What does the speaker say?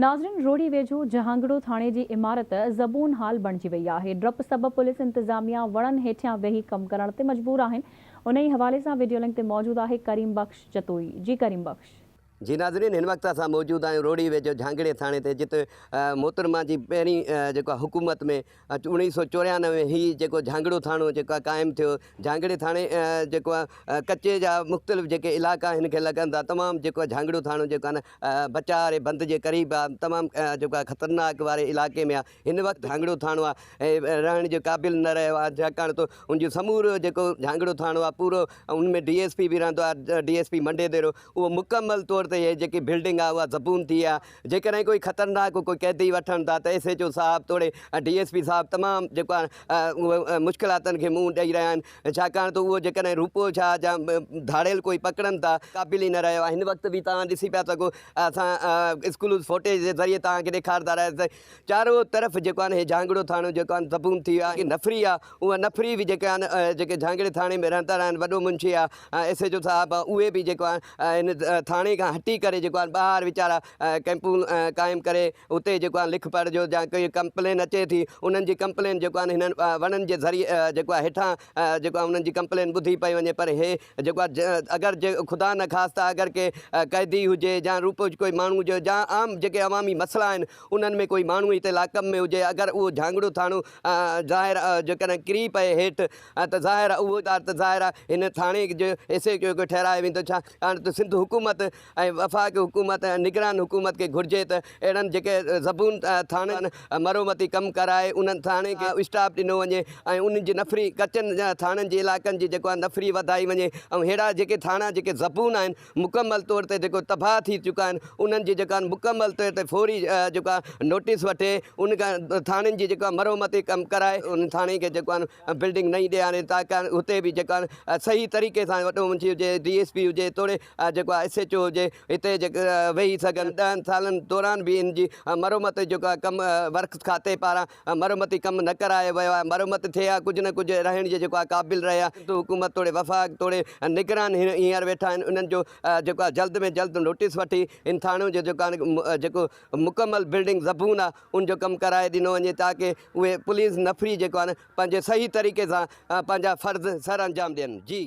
ناظرين روهڙي ويجهو جهانگڙو ٿاڻي جي عمارت زبون حال بڻجي وئي آهي، ڊپ سبب پوليس انتظاميا وڻن هيٺيان ويهي ڪم ڪرڻ تي مجبور آهن، انهي حوالي سان وڊيو لنڪ تي موجود آهي ڪريم بخش جتوئي، جي ڪريم بخش. جي ناظرين هن وقت اسان موجود آهيون روهڙي ويجهو جهانگڙي ٿاڻي تي جتي محترمه جي پهرين جيڪو آهي حڪومت ۾ 1994 ۾ هي جيڪو جهانگڙو ٿاڻو جيڪو آهي قائم ٿيو جهانگڙي ٿاڻي جيڪو آهي ڪچي جا مختلف جيڪي علائقا هن کي لڳن ٿا تمام جيڪو آهي جهانگڙو ٿاڻو جيڪو آهي نه بچاء واري بند جي قريب آهي تمام جيڪو آهي خطرناڪ واري علائقي ۾ آهي هن وقت جهانگڙو ٿاڻو آهي رهڻ جي قابل نه رهيو آهي ڇاڪاڻ ته ان جو سمورو جيڪو جهانگڙو ٿاڻو آهي پورو ان ۾ ڊي ايس پي به رهندو آهي ڊي ايس پي منڊي ديرو اهو مڪمل طور تي هي جيڪي بلڊنگ آهي اها زبون ٿي آهي جيڪڏهن ڪوئي خطرناڪ ڪوئي قيدي وٺن ٿا ته ايس ايڇ او صاحب توڙي ڊي ايس پي صاحب تمام جيڪو آهي اهي مشڪلاتن کي منهن ڏئي رهيا آهن ڇاڪاڻ ته اهو جيڪڏهن روپو ڇا جا ڌاڙيل ڪوئي پڪڙن ٿا قابل ئي نه رهيو آهي هن وقت به توهان ڏسي پيا سگهو اسان اسڪلوز فوٽيج جي ذريعي توهان کي ڏيکارندا رهياسين چارو طرف جيڪو آهي جهانگڙو ٿاڻو جيڪو آهي زبون ٿي ويو آهي نفري آهي اها نفري به جيڪي آهن جيڪي جهانگڙي ٿاڻي ۾ رهندڙ آهن وڏو منشي آهي ايس ايڇ او صاحب اهي به جيڪو آهي هن ٿاڻي کان هٽي ڪري جيڪو آهي ٻاهر ويچارا ڪئمپون قائم ڪري اتي جيڪو آهي لک پڙهه جو يا ڪوئي ڪمپلين اچي ٿي انهن جي ڪمپلين جيڪو آهي هنن وڻن جي ذريعي جيڪو آهي هيٺان جيڪو آهي انهن جي ڪمپلين ٻڌي پئي وڃي پر هي جيڪو آهي اگر جي خدا نه خاصتا اگر ڪي قيدي هجي يا روپوش ڪوئي ماڻهو هجي يا عام جيڪي عوامي مسئلا آهن انهن ۾ ڪوئي ماڻهو هتي لاڪپ ۾ هجي اگر اهو جهانگڙو ٿاڻو ظاهر جيڪڏهن ڪري پئي هيٺ ته ظاهر اهو ته ظاهر آهي هن ٿاڻي جو ايس ايڇ او کي ٺهرايو ويندو ڇاڪاڻ ته سنڌ حڪومت ۽ وفاق حڪومت ۽ نگران حڪومت کي گهرجي ته اهڙن جيڪي زبون ٿاڻن مرمتي ڪم ڪرائي انهن ٿاڻي کي اسٽاف ڏنو وڃي ۽ انهن جي نفري ڪچن ٿاڻن جي علائقن جي جيڪو آهي نفري وڌائي وڃي ۽ ههڙا جيڪي ٿاڻا جيڪي زبون آهن مڪمل طور تي جيڪو تباهه ٿي چڪا آهن انهن جي جيڪا مڪمل طور تي فوري جيڪو آهي نوٽيس وٺي ان کان ٿاڻن جي جيڪو آهي مرمتي ڪم ڪرائي ان ٿاڻي کي جيڪو آهي بلڊنگ نئين ڏياري تاڪه اتي به جيڪو آهي صحيح طريقي سان وڏو منشي هجي ڊي ايس پي هجي توڙي جيڪو آهي ايس ايڇ او هجي هتي جيڪو ويهي سگهن ڏهن سالن دوران به ان جي مرمت جيڪو آهي ڪم ورڪس کاتي پاران مرمتي ڪم نه ڪرايو ويو آهي، مرمت ٿئي ها ڪجهه نه ڪجهه رهڻ جي جيڪو آهي قابل رهي ها، سنڌ حڪومت توڙي وفاق توڙي نگران هينئر ويٺا آهن انهن جو جيڪو آهي جلد ۾ جلد نوٽيس وٺي ان ٿاڻو جو جيڪو آهي جيڪو مڪمل بلڊنگ زبون آهي ان جو ڪم ڪرائي ڏنو وڃي تاڪه اهي پوليس نفري جيڪو آهي پنهنجي صحيح طريقي سان پنهنجا فرض سر انجام ڏين جي.